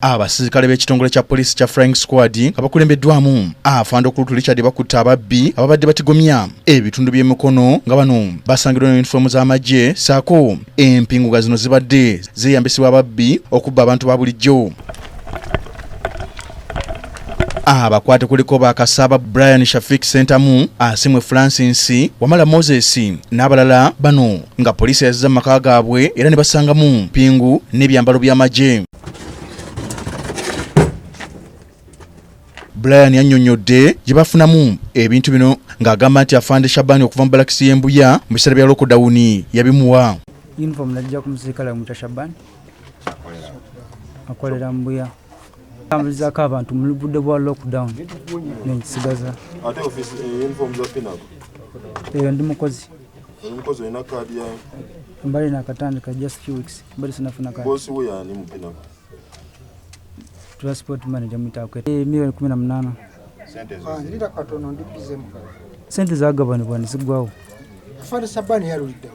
Abasirikale b'ekitongole kya poliisi kya Flying Squad nga bakulembeddwamu afande Okulutu Richard bakutte ababbi ababadde batigomya ebitundu by'emikono nga bano basangidwa ne yunifoomu z'amagye ssaako empingu nga zino zibadde zeeyambisibwa ababbi okubba abantu ba bulijjo. Abakwate kuliko Bakasaba Brian Shafik Sentamu, Asimwe Francis, Wamala Moses n'abalala bano nga poliisi yazizza mu maka gaabwe era ne basangamu mpingu n'ebyambalo by'amagye. Brian yannyonnyodde gye bafunamu ebintu bino ng'agamba nti afande Shabani okuva mu balakisi y'Embuya mu biseera bya lokodawuni yabimuwa. Uniform najja ku musirikale amuyita Shaban akolera Mbuya tambulizaako abantu mu budde bwa lockdown nenkisigaza. Ate office uniform za Pinnacle? Eyo ndi mukozi. Oli mukozi, olina kaadi ya? Mbali nakatandika, just few weeks, mbali sinafuna kaadi. Bosi we yani mu Pinnacle? Transport manager mwitaako miliyoni 18. Sente ezo? Ndira katono, ndi busy mu. Sente zagabanibwa nezigwawo. Afande Sabani yaluliddawa?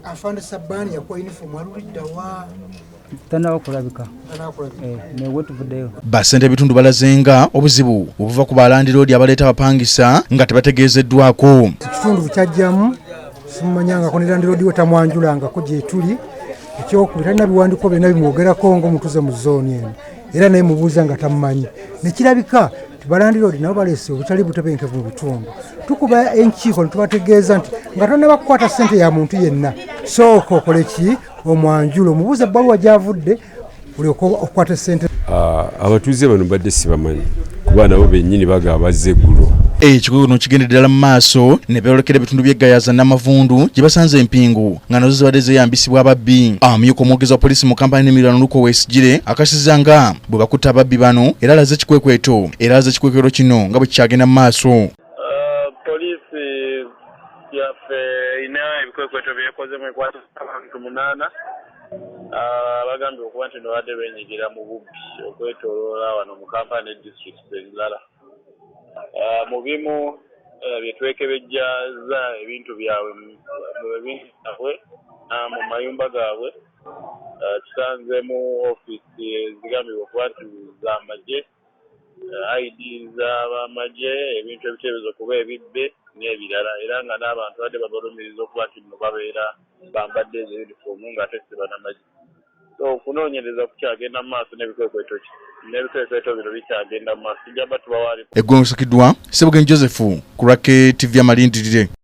Afande Sabani yakuwa uniform, aluliddawa? Tanaba kulabika. Tanakulabika. Eh, newe tuvuddeyo. Bassente ebitundu balaze nga obuzibu obuva ku balandiroodi abaleeta abapangisa nga tebategeezeddwako. Ekitundu kyajjamu simumanyangako ne landiroodi we tamwanjulangako gyetuli. Ekyokubiri, talina biwandiiko byonna bimwogerako ngaomutuze mu zooni eno, era naye mubuuza nga tamumanyi. Nekirabika ti balandiroodi nabo baleese obutali butebenkevu mu bitundu. Tukuba enkiiko ne tubategeeza nti nga tonnaba kukwata ssente ya muntu yenna, sooka okole ki? Omwanjula, omubuuza ebbaluwa gyavudde, olyoke okukwata essente. Abatuuze bano mbadde sibamanyi kuba nabo bennyini bagaba bazze eggulo. Ekikolwa kino kigenda ddala mu maaso ne beolekera ebitundu by'e Gayaza Namavundu gye basanze empingu nga nazo zibadde zeeyambisibwa ababbi. Amyuka omwogezi wa poliisi mu Kampala n'emiriraano Luko Wesigire akakasizza nga bwe bakutte ababbi bano era alaze ekikwekweto kino nga bwe kikyagenda mu maaso. Poliisi yaffe erina ebikwekweto byekoze mu ekwata abantu munaana abagambibwa okuba nti nobadde benyigira mu bubbi okwetoloola wano mu Kampala ne districts endala. Mu bimu bye twekebejjaza ebintu byabwe mu ebintu byabwe mu mayumba gaabwe, tusanzemu ofiisi ezigambibwa okuba nti z'amagye, ID z'abamagye, ebintu ebiteeberezebwa okuba ebibbe n'ebirala, era nga n'abantu badde babalumiriza okuba nti nno babeera bambadde ezo uniform ng'ate si bannamagye. So okunoonyereza kukyagenda mu maaso n'ebikwekweto bino bikyagenda mu maaso, tujja ba tubawa. Eggwanga, Sebugenyi Joseph ku lwa KTV Amalindirire.